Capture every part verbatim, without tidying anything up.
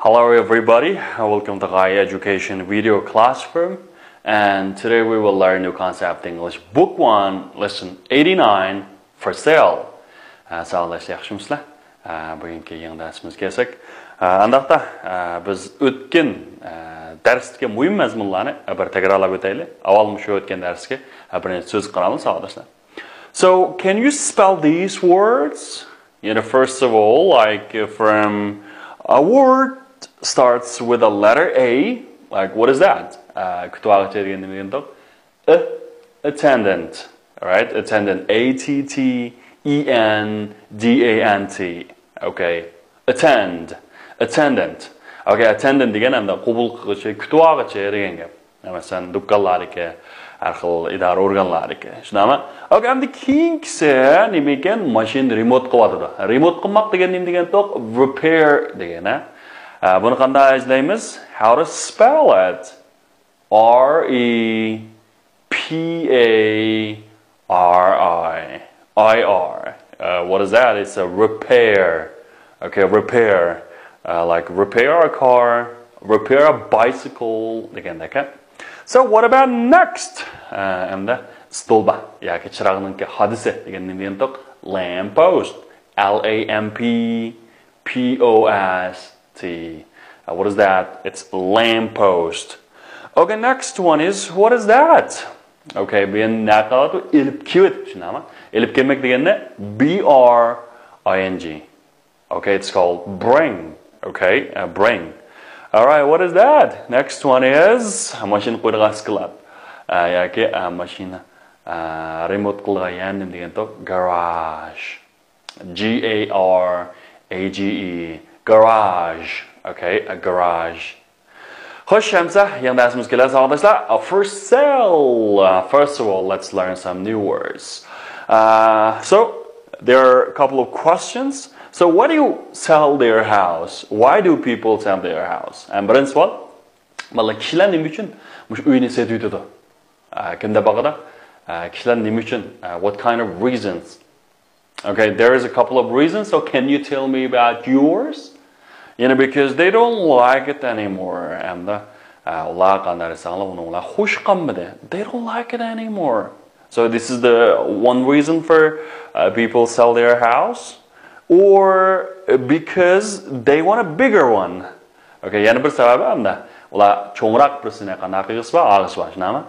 Hello everybody, welcome to Gaia Education Video Classroom, and today we will learn new concept English Book one, Lesson eighty-nine, for sale. Ә, сағынышта яхшымысызлар? Ә, бүгінгі ең дәрісімізге келсек. Ә, андақта ә, біз өткен ә, дәрістегі мұйым мәзмұнланы ә, бір тәкірарлап өтейли. Авал мүше өткен дәріске ә, бірнеше сөз қарамыз, сағынышта. So, can you spell these words? You know, first of all, like uh, from a word starts with a letter A, like what is that? Uh, күтіп алғышы деген не деген тоқ? A, attendant, right? Attendant. A T T E N D A N T. Okay. Attend. Attendant. Okay, attendant деген әмді құбыл қылғышы, күтіп алғышы деген кеп. Мәсәлән, дүкканлардікі, әр хил идара органлардікі. Шынамы? Okay, әмді кейінгісі неме екен, машин ремонт қылып атыды. Ремонт қылмақ деген не деген тоқ? Repair деген, ә? Ә, бұны қандай әзілейміз? How to spell it? R E P A R I I R. Uh, what is that? It's a repair. Okay, repair. Uh, like repair a car, repair a bicycle. Деген де екен. So what about next? Uh, әмді столба яки чырағның ке хадісі деген не деген тоқ? Lamp post. L A M P P O S T. Uh, what is that? It's lamp post. Okay, next one is, what is that? Okay, bu endi naqalat elip kibit, shunami? Elip kelmek degende B R I N G. Okay, it's called bring. Okay, uh, bring. All right, what is that? Next one is mashina qo'yadigan sklad. Uh, yoki uh, mashina uh, remont qiladigan yer nima degan to'q? Garage. G A R A G E, garage. Okay, a garage. Xo'sh, hamsa, yangi darsimizga kelamiz, savoqdoshlar. Uh, for sale. Uh, first of all, let's learn some new words. Uh, so, there are a couple of questions. So, why do you sell their house? Why do people sell their house? And birinchi savol, bolalar, kishilar nima uchun mush uyni sotib yutadi? Uh, kimda baqada? Uh, kishilar nima uchun? Uh, what kind of reasons? Okay, there is a couple of reasons. So can you tell me about yours? You know, because they don't like it anymore. And uh, ular qanday desanglar, uni ular xush qilmadi. They don't like it anymore. So this is the one reason for uh, people sell their house, or because they want a bigger one. Okay, yana bir sababi hamda ular cho'ngroq birisini qanday qilg'isi bor, olg'isi bor, shunami?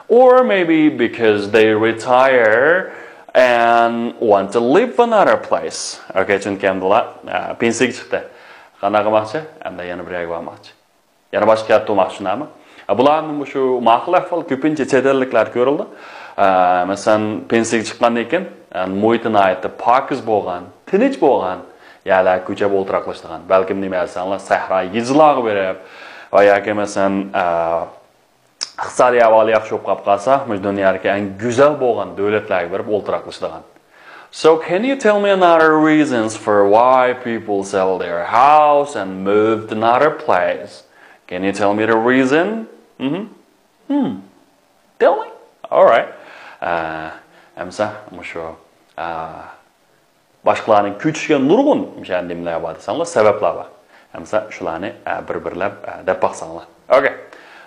Or maybe because they retire and want to live another place. Okay, chunki hamda ular uh, pensiyaga chiqdi. Qanday qilmoqchi? Hamda yana bir yerga bormoqchi. Yana boshqa yerda turmoqchi, shunami? Bularni shu ma'qul ahvol ko'pincha chet elliklarda ko'rildi. Masalan, pensiyaga chiqqandan keyin muhiti nihoyatda pokiz bo'lgan, tinch bo'lgan yerlar ko'chib o'ltiroqlashadigan, balkim nima desanglar, sahro, yezilarga berib va yoki masalan, iqtisodiy ahvoli yaxshi bo'lib qolib qolsa, mush dunyodagi eng go'zal bo'lgan davlatlarga berib o'ltiroqlashadigan. So can you tell me another reasons for why people sell their house and move to another place? Can you tell me the reason? Mm-hmm. Hmm. Tell me. All right. Uh, Amsa, I'm sure. Uh, boshqalarning ko'chishga nurg'un o'sha nimalar bor desanglar, sabablar bor. Hamsa shularni bir-birlab deb baqsanglar. Okay.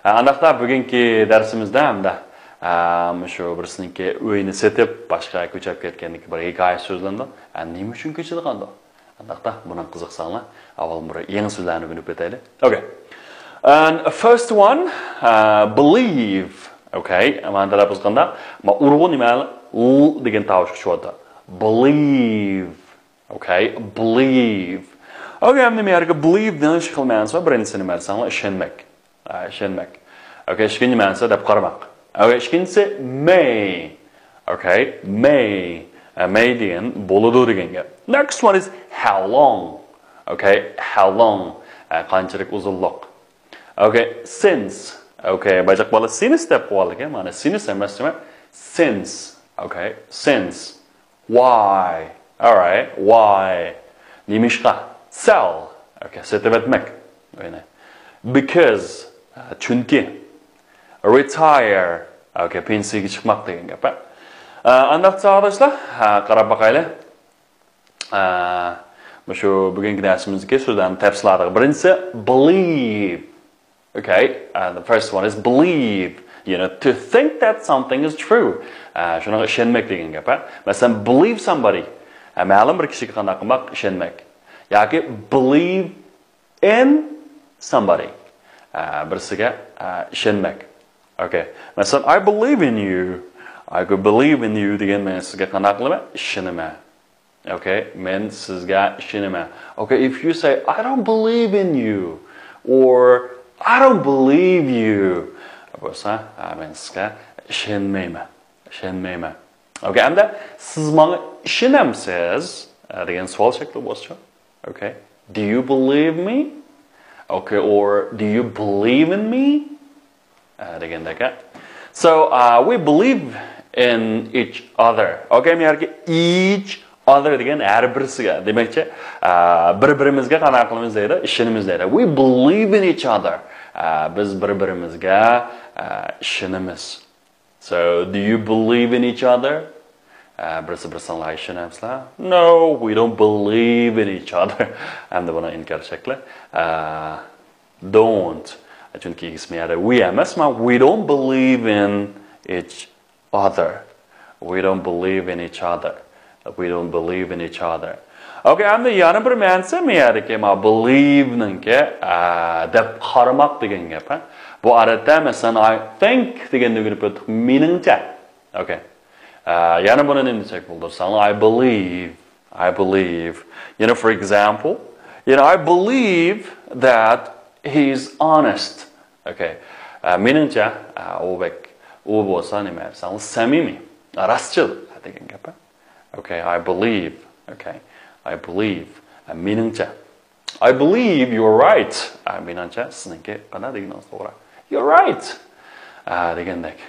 Andaqda bugungi darsimizda hamda shu birisiniki uyini setib boshqa ko'chib ketganniki bir hikoya so'zlandi. Nima uchun ko'chadigandu? Andaqda buni qiziqsanglar, avval bir yangi so'zlarni o'rganib ketaylik. Okay. And first one, uh, believe. Okay. Mana talab qilganda, ma urg'u nima l degan tovush chiqyapti. Believe. Okay, believe. Okay, endi bu yerga believe ni ikki xil ma'nosi bor. Birinchisi nima desanglar, ishonmak. Ha, ishonmak. Okay, ikkinchi ma'nosi deb qaramoq. Okay, ikkinchisi may. Okay, may. Uh, may degan bo'ladi degan gap. Next one is how long. Okay, how long. Uh, qanchalik uzunlik. Okay, since. Okay, bajaq bola since deb qo'ygan ekan. Mana since emas, demak, since. Okay, since. Why? All right, why? Nimishqa? Sell. Okay, sotib etmek. Because. Chunki. Retire. Okay, pensiyaga chiqmoq degan gap. Andaq savoqdoshlar, qarab boqaylik. مۇشۇ بۈگۈنكى دەرسىمىزدىكى سۆزلەرنىڭ تەپسىلاتىغا. بىرىنچىسى believe. Okay, uh, the first one is believe. You know, to think that something is true. ئە، شۇنىڭغا ئىشەنمەك دېگەن گەپ. ھە؟ مەسىلەن, believe somebody. ئە، مەلۇم بىر كىشىگە قانداق قىلماق؟ ئىشەنمەك. ياكى believe in somebody. ئە، بىرسىگە، ئە، ئىشەنمەك. Okay. مەسىلەن, I believe in you. I could believe in you دېگەن مەن سىزگە قانداق قىلىمەن؟ ئىشىنىمەن. Okay, مەن سىزگە ئىشىنىمەن. Okay, if you say, I don't believe in you, or I don't believe you, بولسا, ھە, مەن سىزگە ئىشەنمەيمەن. ئىشەنمەيمەن. Okay, ئەمدى سىز ماڭا ئىشىنەمسىز دېگەن سوئال شەكلى بولسىچۇ. Okay, do you believe me? Okay, or do you believe in me? ئە، دېگەندەك. So, uh, we believe in each other. Okay, مەيەركى each other دېگەن ھەر بىرسىگە. دېمەكچى, ئە، بىر-بىرىمىزگە قانداق قىلىمىز دەيدۇ؟ ئىشىنىمىز دەيدۇ. We believe in each other. ئە، بىز بىر-بىرىمىزگە, ئە، ئىشىنىمىز. So, do you believe in each other? ئە، بىرسى بىرسىڭلار ئىشىنەمسىلەر؟ No, we don't believe in each other. ئەمدى بۇنىڭ ئىنكار شەكلى. ئە، don't. چۈنكى ئىگىسى مەيەردە we ئەمەسما, we don't believe in each other. We don't believe in each other. We don't believe in each other. Okay, ئەمدى يەنە بىر مەنىسى مەيەردىكى ما believe نىڭكى, ئە، دەپ قارىماق دېگەن گەپ. ھە؟ بۇ ئادەتتە, مەسىلەن, I think دېگەندىن كۆرۈپ ئۆتتۇق, مېنىڭچە. Okay. ئە، يەنە بۇنى نېمە دېسەك بولىدۇ دېسەڭلار, I believe. I believe. You know, for example, you know, I believe that he is honest. Okay. ئە، مېنىڭچە, ئە، ئۇ بەك, ئۇ بولسا نېمە دېسەڭلار, سەمىمىي, راستچىل دېگەن گەپ. Okay, I believe. Okay. I believe. ئە، مېنىڭچە. I believe you're right. ئە، مېنىڭچە سىزنىڭكى قانداق دېگىنىڭىز توغرا. You're right. ئە، دېگەندەك.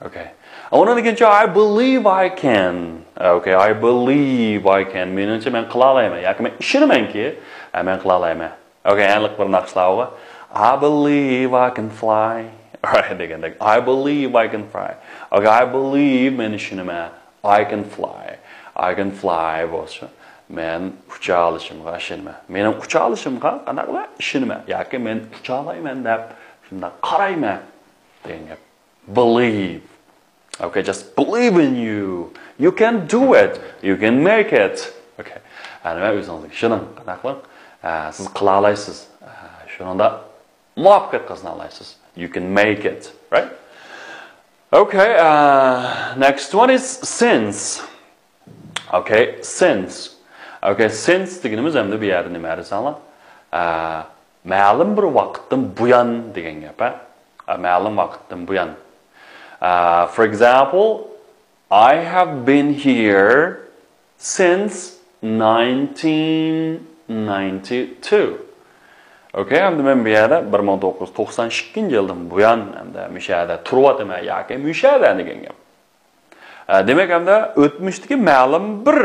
Okay. ئۇنىڭدىن كېيىنچە, I believe I can. Okay, I believe I can. مېنىڭچە مەن قىلالايمەن. ياكى مەن ئىشىنىمەنكى, ئە, مەن قىلالايمەن. Okay, ئەنلىق بىر ناخشىلارغۇ. I believe I can fly. Right, دېگەندەك. I believe I can fly. Okay, I believe, مەن ئىشىنىمەن. I can fly. I can fly بولسا, مەن ئۇچالىشىمغا ئىشىنىمەن. مېنىڭ ئۇچالىشىمغا قانداق قىلىمەن؟ ئىشىنىمەن. ياكى مەن ئۇچالايمەن دەپ شۇنداق قارايمەن دېگەن گەپ. Believe. Okay, just believe in you. You can do it. You can make it. Okay. ئەنە مەن ئۆزىڭىزگە ئىشىنىڭ. قانداق قىلىڭ؟ ئە، سىز قىلالايسىز. ئە، شۇنىڭدا مۇۋەپپەقىيەت قازىنالايسىز. You can make it, right? Okay, uh, next one is since. Okay, since. Okay, since دېگىنىمىز ئەمدى بۇ يەردە نېمە دېسەڭلار؟ ئە، مەلۇم بىر ۋاقىتتىن بۇيان دېگەن گەپ، ھە؟ ئە، مەلۇم ۋاقىتتىن بۇيان. ئە، for example, I have been here since nineteen ninety-two. Okay, ئەمدى مەن بۇ يەردە بىر مىڭ توققۇز يۈز توقسان ئىككىنچى يىلدىن بۇيان ئەمدى مۇشۇ يەردە تۇرۇۋاتىمەن ياكى مۇشۇ يەردە دېگەن گەپ. ئە، دېمەك، ئەمدى ئۆتمۈشتىكى مەلۇم بىر،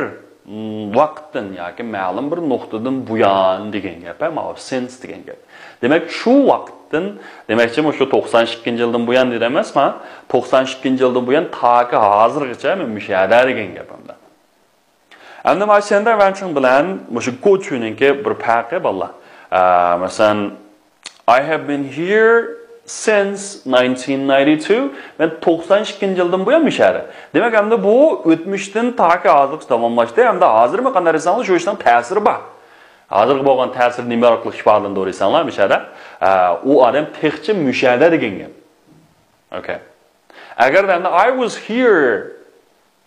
م، ۋاقىتتىن ياكى مەلۇم بىر نۇقتىدىن بۇيان دېگەن گەپ، ھە، ماۋۇ since دېگەن گەپ. دېمەك، شۇ ۋاقىتتىن، دېمەكچى، مۇشۇ توقسان ئىككىنچى يىلدىن بۇيان دېدى ئەمەسما، توقسان ئىككىنچى يىلدىن بۇيان تاكى ھازىرغىچە مەن مۇشۇ يەردە دېگەن گەپ ئەمدى. ئەمدى مانا شەندە ۋەنچىڭ بىلەن مۇشۇ گوچۈنىڭكى بىر پەرقى باللا. ئە، مەسىلەن، I have been here since nineteen ninety-two. مەن توقسان ئىككىنچى يىلدىن بۇيان مۇشۇ يەردە. دېمەك، ئەمدى بۇ ئۆتمۈشتىن تاكى ھازىرغىچە داۋاملاشتى. ئەمدى ھازىرمۇ قانداق دېسەڭلار، شۇ ئىشنىڭ تەسىرى بار. ھازىرغا بولغان تەسىرى نېمە ئارقىلىق ئىپادىلىنىدۇ دېسەڭلار، مۇشۇ يەردە. ئە، ئۇ ئادەم تېخىچە مۇشۇ يەردە دېگەن گەپ. Okay. ئەگەردە ئەمدى I was here.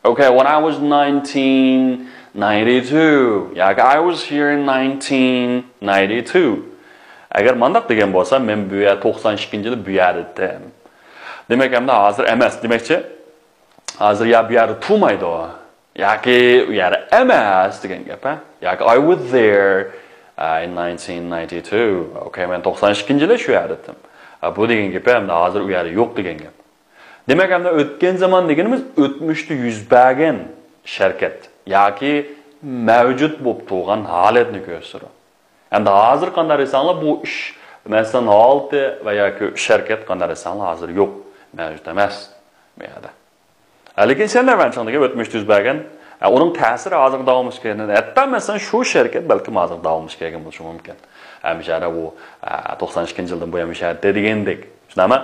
Okay, when I was nineteen ninety-two. ياكى I was here in nineteen ninety-two. ئەگەر مانداق دېگەن بولسا، مەن بۇ يەر توقسان ئىككىنچى يىلى بۇ يەردە ئىدىم. دېمەك، ئەمدى ھازىر ئەمەس. دېمەكچى، ھازىر يا بۇ يەردە تۇرمايدۇ. ياكى ئۇ يەردە ئەمەس دېگەن گەپ، ھە؟ ياكى I was there, uh, in nineteen ninety-two. Okay, مەن توقسان ئىككىنچى يىلى شۇ يەردە ئىدىم. ئە، بۇ دېگەن گەپ ئەمدى ھازىر ئۇ يەردە يوق دېگەن گەپ. دېمەك، ئەمدى ئۆتكەن زامان دېگىنىمىز ئۆتمۈشتە يۈز بەرگەن ئىش ھەرىكەت ياكى مەۋجۇت بولۇپ تۇرغان ھالەتنى كۆرسىتىدۇ. ئەمدى ھازىر قانداق دېسەڭلار، بۇ ئىش، مەسىلەن، ھالىتى ۋە ياكى ئىش ھەرىكەت قانداق دېسەڭلار، ھازىر يوق، مەۋجۇت ئەمەس بۇ يەردە. ھە، لېكىن شەندە ۋەنچىڭ دېگەن ئۆتمۈشتە يۈز بەرگەن، ئۇنىڭ تەسىرى ھازىر داۋاملىشىپ كەلگەن. ھەتتا مەسىلەن شۇ شىركەت بەلكىم ھازىر داۋاملىشىپ كەلگەن بولۇشى مۇمكىن. ئە، مۇشۇ يەردە بۇ، ئە، توقسان ئىككىنچى يىلدىن بۇيان مۇشۇ يەردە دېگەندەك. شۇنداقمۇ؟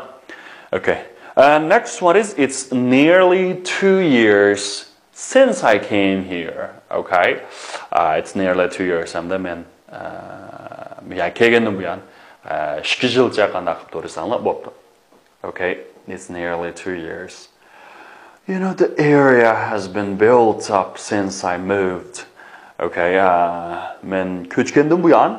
Okay. Uh, next one is, it's nearly two years since I came here. Okay. Uh, it's nearly two years. ھەمدە مەن، ئە، يا كەلگەندىن بۇيان، ئە، ئىككى يىلچە قانداق قىلىپ تۇرساڭلار بوپتۇ. Okay, it's nearly two years. You know, the area has been built up since I moved. Okay, uh, مەن كۆچكەندىن بۇيان،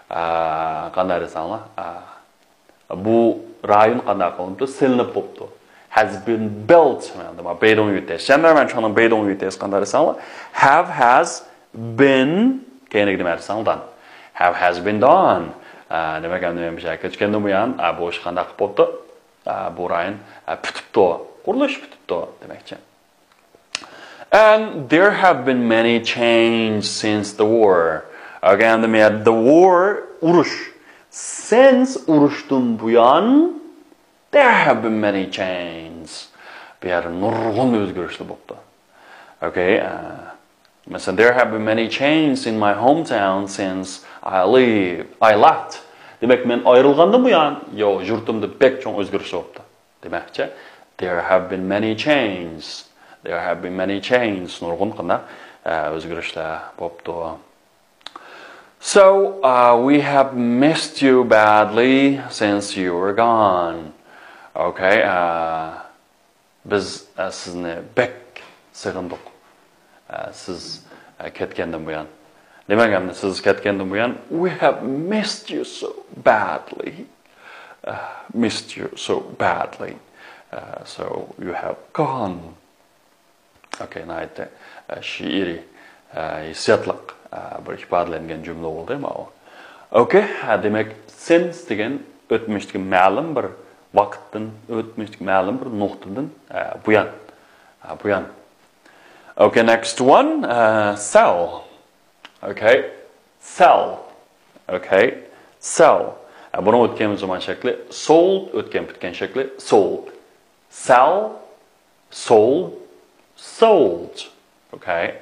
ئە، قانداق دېسەڭلار، ئە، بۇ رايون قانداق قىلىنىپتۇ؟ سېلىنىپ بوپتۇ. Has been built. مەن بېيدوڭ يۈتەس. شەندەر مەن چاڭنىڭ بېيدوڭ يۈتەس قانداق دېسەڭلار. Have has been. كەينىگە نېمە دېسەڭلار دان. Have has been done. ئە، دېمەك، ئەمدى مەن بۇ يەرگە كۆچكەندىن بۇيان، ئە، بۇ ئىش قانداق قىلىپ بوپتۇ؟ ئە، بۇ رايون، ئە، پۈتۈپتۇ. قۇرۇلۇش پۈتۈپتۇ دېمەكچى. And there have been many changes since the war. ئەگەر ئەمدى مەن the war، ئۇرۇش. Since، ئۇرۇشتىن بۇيان، there have been many changes. بۇ يەردە نۇرغۇن ئۆزگىرىشلەر بوپتۇ. Okay, ئە، مەسىلەن، there have been many changes in my hometown since I leave, I left. دېمەك، مەن ئايرىلغاندىن بۇيان، يو، يۇرتۇمدا بەك چوڭ ئۆزگىرىش بوپتۇ. دېمەكچى، there have been many changes. There have been many changes. نۇرغۇن قانداق، ئە، ئۆزگىرىشلەر بوپتۇ. So, uh, we have missed you badly since you were gone. Okay, uh, بىز، ئە، سىزنى بەك سېغىندۇق. ئە، سىز، ئە، كەتكەندىن بۇيان. دېمەك، ئەمدى سىز كەتكەندىن بۇيان، we have missed you so badly. ئە، missed you so badly. ئە، so you have gone. Okay, ناھايىتى، ئە، شېئىرىي، ئە، ھېسسىياتلىق، ئە، بىر ئىپادىلەنگەن جۈملە بولدى ماۋۇ. Okay، ئە، دېمەك، since دېگەن ئۆتمۈشتىكى مەلۇم بىر ۋاقىتتىن، ئۆتمۈشتىكى مەلۇم بىر نۇقتىدىن، ئە، بۇيان. ئە، بۇيان. Okay, next one, ئە، sell. Okay, sell. Okay, sell. ئە، بۇنىڭ ئۆتكەن زامان شەكلى sold، ئۆتكەن پۈتكەن شەكلى sold. Sell, sold, sold. Okay.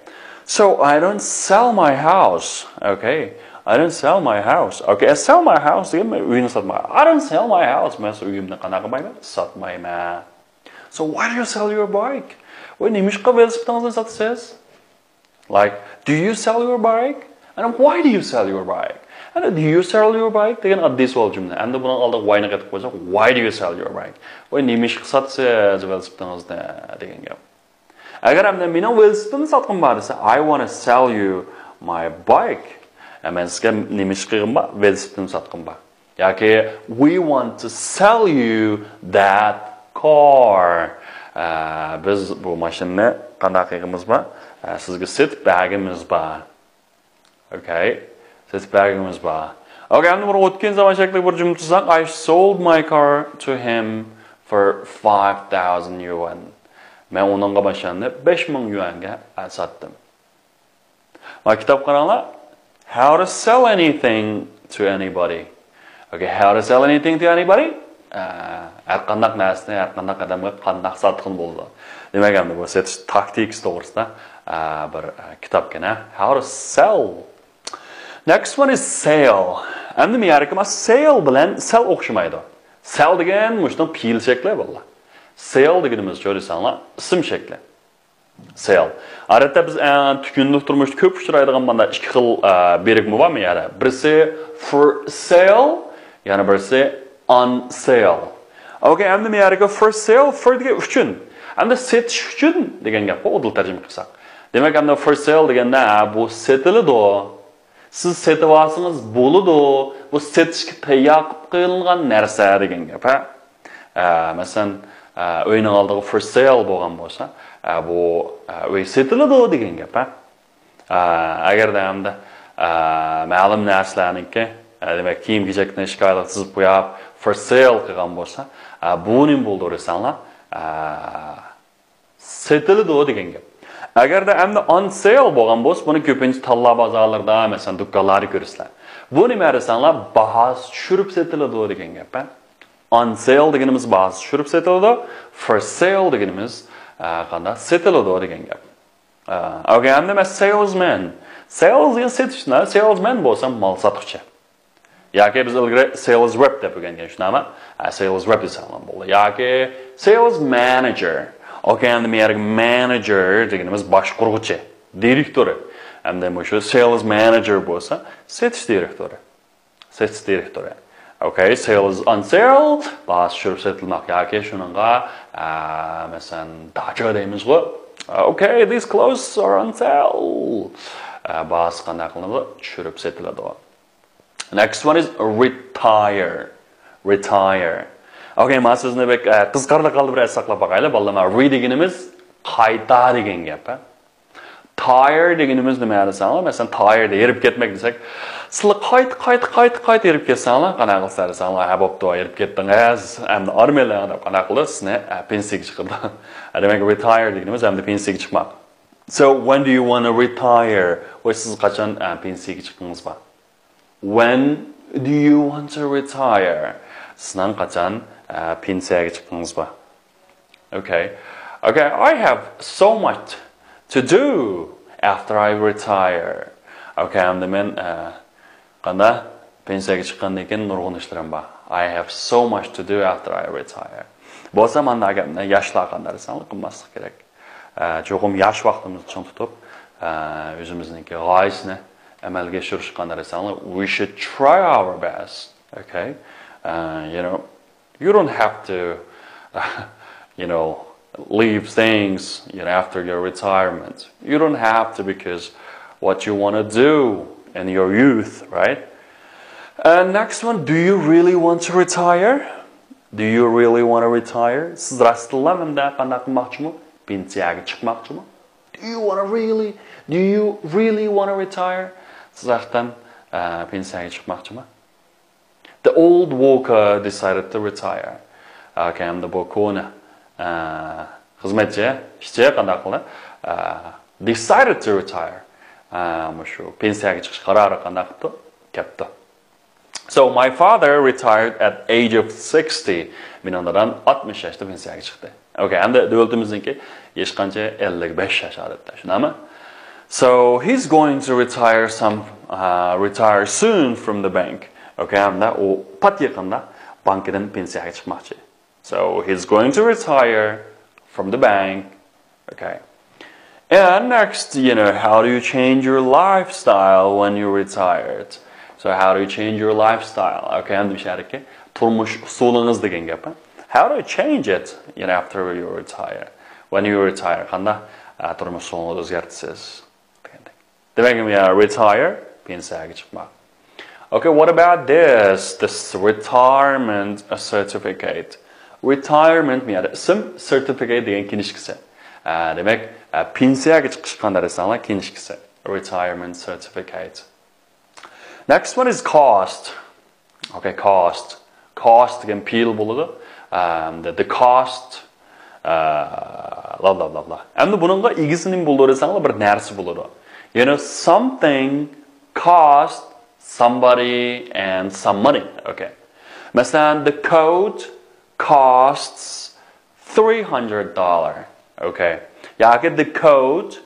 So I don't sell my house. Okay. I don't sell my house. Okay, I sell my house دېگەن مەن ئۆينى ساتمايمەن. I don't sell my house. مەن ئۆيۈمنى قانداق قىلمايمەن؟ ساتمايمەن. So why do you sell your bike? ۋاي، نېمىشقا ۋېلىسىپىتىڭىزنى ساتىسىز؟ Like, do you sell your bike? And why do you sell your bike? And do you sell your bike دېگەن ئاددىي سوئال جۈملە. ئەمدى بۇنىڭ ئالدىغا why نى قېتىپ قويساق، why do you sell your bike? ۋاي، نېمىشقا ساتىسىز ۋېلىسىپىتىڭىزنى دېگەن گەپ. ئەگەر ئەمدى مېنىڭ ۋېلىسىپىتىمنى ساتقۇم بار دېسە، I wanna sell you my bike. ئە، مەن سىزگە نېمىشقا قىلغۇم بار؟ ۋېلىسىپىتىمنى ساتقۇم بار. ياكى we want to sell you that car. ئە، بىز بۇ ماشىنىنى قانداق قىلغىمىز بار؟ ئە، سىزگە سېتىپ بەرگىمىز بار. Okay. سېتىپ بەرگىمىز بار. Okay، ئەمدى بۇنى ئۆتكەن زامان شەكلىدىكى بىر جۈملە تۇتساق، I sold my car to him for five thousand yuan. مەن ئۇنىڭغا ماشىنىنى بەش مىڭ يۈەنگە، ئە، ساتتىم. مانا كىتاب قاراڭلار. How to sell anything to anybody. Okay, how to sell anything to anybody. ئە، ھەر قانداق نەرسىنى ھەر قانداق ئادەمگە قانداق ساتقىلى بولىدۇ. دېمەك، ئەمدى بۇ سېتىش تاكتىكىسى توغرىسىدا، ئە، بىر، ئە، كىتابكەن، ھە. How to sell. Next one is sale. ئەمدى مەيەركىما sale بىلەن sell ئوخشىمايدۇ. Sell دېگەن مۇشۇنىڭ پېئىل شەكلى بولىدۇ. Sale دېگىنىمىز شۇ دېسەڭلار، ئىسىم شەكلى. Sale. ئادەتتە بىز، ئە، كۈندىلىك تۇرمۇشتا كۆپ ئۇچرايدىغان مانا ئىككى خىل، ئە، بىرىكمە بار مەيەردە. بىرسى for sale، يەنە بىرسى on sale. Okay، ئەمدى مەيەردىكى for sale، for دېگەن ئۈچۈن. ئەمدى سېتىش ئۈچۈن دېگەن گەپ، ئۇدۇل تەرجىمە قىلساق. دېمەك، ئەمدى for sale دېگەندە، ھە، بۇ سېتىلىدۇ. سىز سېتىۋالسىڭىز بولىدۇ. بۇ سېتىشكە تەييار قىلىپ قېلىنغان نەرسە دېگەن گەپ، ھە. ئە، مەسىلەن، ئە، ئۆينىڭ ئالدىغا for sale بولغان بولسا، ئە، بۇ، ئە، ئۆي سېتىلىدۇ دېگەن گەپ، ھە. ئە، ئەگەردە ئەمدى، ئە، مەلۇم نەرسىلەرنىڭكى، ئە، دېمەك، كىيىم-كېچەكنى ئىككى ئايلىق تىزىپ قويۇپ، for sale قىلغان بولسا، ئە، بۇ نېمە بولىدۇ دېسەڭلار؟ ئە، سېتىلىدۇ دېگەن گەپ. ئەگەردە ئەمدى on sale بولغان بولسا، بۇنى كۆپىنچە تاللا بازارلىرىدا، مەسىلەن، دۇكانلاردا كۆرىسىلەر. بۇ نېمە دېسەڭلار، باھاسى چۈشۈرۈپ سېتىلىدۇ دېگەن گەپ، ھە. On sale دېگىنىمىز باھاسى چۈشۈرۈپ سېتىلىدۇ، for sale دېگىنىمىز، ئە، قانداق سېتىلىدۇ دېگەن گەپ. Okay, ئەمدى مەن سېلزمەن. سېلز دېگەن سېتىشنا، سېلزمەن بولسام مال ساتقۇچى. ياكى بىز ئىلگىرى سېلز رېپ دەپ ئۆگەنگەن شۇنداقمۇ؟ سېلز رېپ دېسەڭلار بولدى. ياكى سېلز مانېجېر. Okay, ئەمدى بۇ يەرگە مانېجېر دېگىنىمىز باشقۇرغۇچى، دىرېكتورى. ئەمدى مۇشۇ سېلز مانېجېر بولسا سېتىش دىرېكتورى. سېتىش دىرېكتورى. Okay, sales on sale. باھاسى چۈشۈرۈپ سېتىلماق ياكى شۇنىڭغا، ئە، مەسىلەن، داچا دەيمىزغۇ. Okay, these clothes are on sale. ئە، باھاسى قانداق قىلىنىدۇ؟ چۈشۈرۈپ سېتىلىدۇ. Next one is retire. Retire. Okay, مانا سىزنى بەك، ئە، قىزىقارلىق ھالدا بىر ئەس ساقلاپ باقايلى. بالىلار، مانا re دېگىنىمىز قايتا دېگەن گەپ، ھە؟ Tire دېگىنىمىز نېمە دېسەڭلار، مەسىلەن، tired، ھېرىپ كەتمەك دېسەك، سىلەر قايتا، قايتا، قايتا، قايتا ھېرىپ كەتسەڭلار، قانداق قىلىسىلەر دېسەڭلار، ھە، بوپتۇ، ھېرىپ كەتتىڭىز، ئەمدى ئارمىيەلەر دەپ قانداق قىلىدۇ، سىزنى، ئە، پېنسىيەگە چىقىرىدۇ. دېمەك، retire دېگىنىمىز ئەمدى پېنسىيەگە چىقماق. So, when do you want to retire? ۋاي، سىز قاچان، ئە، پېنسىيەگە چىققىڭىز بار؟ When do you want to retire? سىزنىڭ قاچان، ئە، پېنسىيەگە چىققىڭىز بار؟ Okay. Okay, I have so much to do after I retire. Okay, ئەمدى مەن، ئە، قانداق، پېنسىيەگە چىققاندىن كېيىن نۇرغۇن ئىشلىرىم بار. I have so much to do after I retire. بولسا مانداق گەپنى ياشلار قانداق دېسەڭلار قىلماسلىق كېرەك. ئە، چوقۇم ياش ۋاقتىمىزدا چىڭ تۇتۇپ، ئە، ئۆزىمىزنىڭكى غايىسىنى ئەمەلگە ئاشۇرۇشقا قانداق دېسەڭلار، we should try our best. Okay? ئە، you know, you don't have to, you know, leave things, you know, after your retirement. You don't have to, because what you want to do in your youth, right? And next one, do you really want to retire? Do you really want to retire? سىز راستتىنلا مۇنداق قانداق قىلماقچىمۇ؟ پېنسىيەگە چىقماقچىمۇ؟ Do you want to really, do you really want to retire? سىز ھەقىقەتەن، ئە، پېنسىيەگە چىقماقچىمۇ؟ The old worker decided to retire. Okay, ئەمدى بۇ كونا، ئە، خىزمەتچى، ئىشچى قانداق قىلدى؟ ئە، decided to retire. ئە، مۇشۇ پېنسىيەگە چىقىش قارارى قانداق قىپتۇ؟ كەپتۇ. So my father retired at age of sixty. مېنىڭ دادام ئاتمىش ياشتا پېنسىيەگە چىقتى. Okay, ئەمدى دۆلىتىمىزنىڭكى ھېچقانچە ئەللىك بەش ياش ئادەتتە، شۇنداقمۇ؟ So he's going to retire some, uh, retire soon from the bank. Okay, ئەمدى ئۇ پات يېقىندا بانكىدىن پېنسىيەگە چىقماقچى. So he's going to retire from the bank. Okay. And next, you know, how do you change your lifestyle when you retired? So how do you change your lifestyle? Okay, ئەمدى مۇشۇ يەردىكى تۇرمۇش ئۇسۇلىڭىز دېگەن گەپ. How do you change it, you know, after you retire? When you retire, قانداق، ئە، تۇرمۇش ئۇسۇلىڭىزنى ئۆزگەرتىسىز؟ دېگەندەك. دېمەك، يا retire، پېنسىيەگە چىقماق. Okay, what about this? This retirement certificate. Retirement، مۇ يەردە ئىسىم، certificate دېگەن كىنىشكىسى. ئە، دېمەك، ئە، پېنسىيەگە چىقىش قانداق دېسەڭلار، كىنىشكىسى. Retirement certificate. Next one is cost. Okay, cost. Cost دېگەن پېئىل بولىدۇ. ئەم، the, the cost. ئە، لا، لا، لا، لا. ئەمدى بۇنىڭغا ئىگىسى نېمە بولىدۇ دېسەڭلار، بىر نەرسە بولىدۇ. You know, something cost somebody and some money. Okay. مەسىلەن, the coat costs three hundred dollar. Okay. ياكى the coat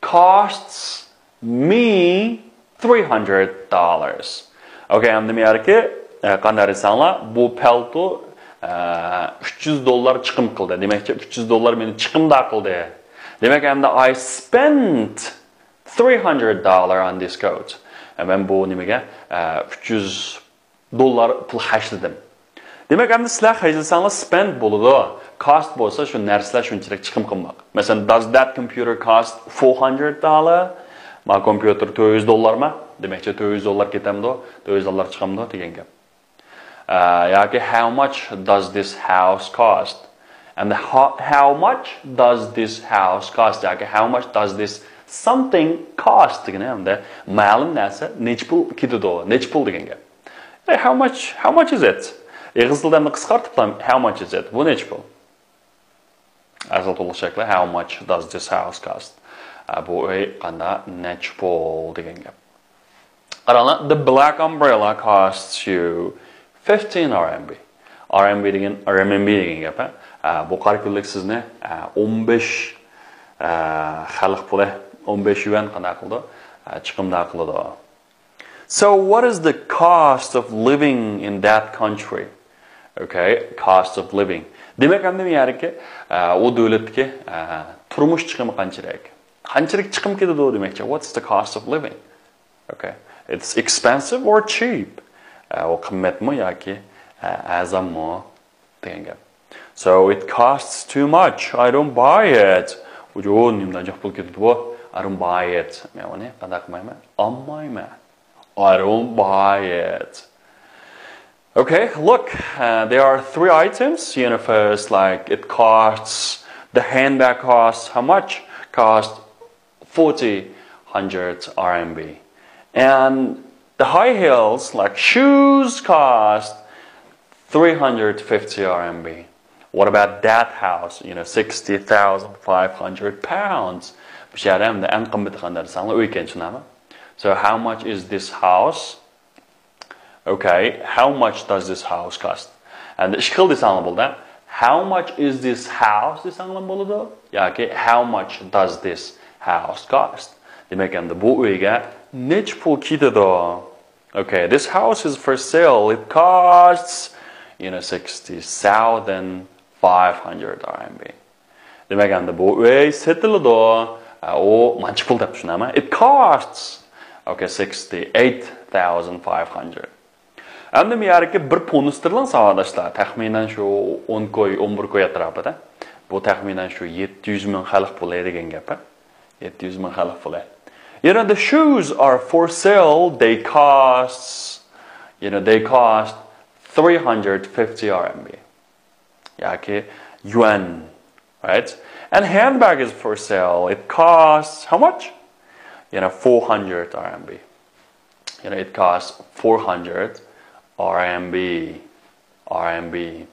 costs me three hundred dollars. Okay, ئەمدى مەيەركى، ئە، قانداق دېسەڭلار، بۇ پەلتو، ئە، ئۈچ يۈز دوللار چىقىم قىلدى. دېمەكچى، ئۈچ يۈز دوللار مېنى چىقىمدار قىلدى. دېمەك، ئەمدى I spent three hundred dollar on this coat. ئە، مەن بۇ نېمىگە، ئە، ئۈچ يۈز دوللار پۇل خەجلىدىم. دېمەك، ئەمدى سىلەر خەجلىسەڭلار spend بولىدۇ. Cost بولسا شۇ نەرسىلەر شۇنچىلىك چىقىم قىلماق. مەسىلەن, does that computer cost four hundred dollar? ما كومپيۇتېر تۆت يۈز دوللارمۇ؟ دېمەكچى, تۆت يۈز دوللار كېتەمدۇ؟ تۆت يۈز دوللار چىقامدۇ دېگەن گەپ. ئە، ياكى how much does this house cost? ئەمدى how, how much does this house cost? ياكى how much does this something cost دېگىنى ئەمدى مەلۇم نەرسە نەچچە پۇل كېتىدۇ، نەچچە پۇل دېگەن گەپ. Hey, how much, how much is it? ئېغىز تىلدا ئەمدى قىسقارتىپلا, how much is it? بۇ نەچچە پۇل؟ ئەسلى تولۇق شەكلى, how much does this house cost? ئە، بۇ ئۆي قاندا نەچچە پۇل دېگەن گەپ. قاراڭلار, the black umbrella costs you fifteen R M B. R M B دېگەن, رېمىنبى دېگەن گەپ, ھە. ئە، بۇ قارا كۆللەك سىزنى, ئە، ئون بەش، ئە، خەلق پۇلى ئون بەش يۈەن قانداق قىلىدۇ؟ ئە، چىقىمدار قىلىدۇ. So what is the cost of living in that country? Okay, cost of living. دېمەك، ئەمدى يەركى، ئە، ئۇ دۆلەتتىكى، ئە، تۇرمۇش چىقىمى قانچىلىك؟ قانچىلىك چىقىم كېتىدۇ دېمەكچى. What's the cost of living? Okay. It's expensive or cheap? ئە، ئۇ قىممەتمۇ ياكى، ئە، ئەرزانمۇ دېگەن گەپ. So it costs too much. I don't buy it. ئۇجۇ نېمىدەك جىق پۇل كېتىدۇ بۇ. I don't buy it. مەن ئۇنى قانداق قىلمايمەن؟ ئالمايمەن. I don't buy it. Okay, look, uh, there are three items. You know, first, like, it costs, the handbag costs how much? Costs forty, hundred R M B. And the high heels, like shoes, cost three hundred fifty R M B. What about that house? You know, sixty thousand five hundred pounds. بۇ يەردە ئەمدى ئەڭ قىممىتى قانداق دېسەڭلار، ئۆي ئىكەن، شۇنداقمۇ؟ So how much is this house? Okay, how much does this house cost? ئەمدى ئىككى خىل دېسەڭلار بولىدۇ. How much is this house دېسەڭلار بولىدۇ. ياكى how much does this house cost? دېمەك، ئەمدى بۇ ئۆيگە نەچچە پۇل كېتىدۇ؟ Okay, this house is for sale. It costs, you know, sixty thousand five hundred R M B. دېمەك، ئەمدى بۇ ئۆي سېتىلىدۇ. ئە، ئۇ مانچە پۇل دەپ چۈشىنەمەن. It costs, okay, sixty-eight thousand five hundred. ئەمدى مۇ يەردىكى بىر پۇنت ستېرلىڭ ساۋاقداشلار، تەخمىنەن شۇ ئون كوي، ئون بىر كوي ئەتراپىدا. بۇ تەخمىنەن شۇ يەتتە يۈز مىڭ خەلق پۇلى دېگەن گەپ، ھە؟ يەتتە يۈز مىڭ خەلق پۇلى. You know, the shoes are for sale, they cost, you know, they cost three hundred fifty R M B. ياكى يۈەن، right? And handbag is for sale. It costs how much? You know, four hundred R M B. You know, it costs four hundred R M B. R M B.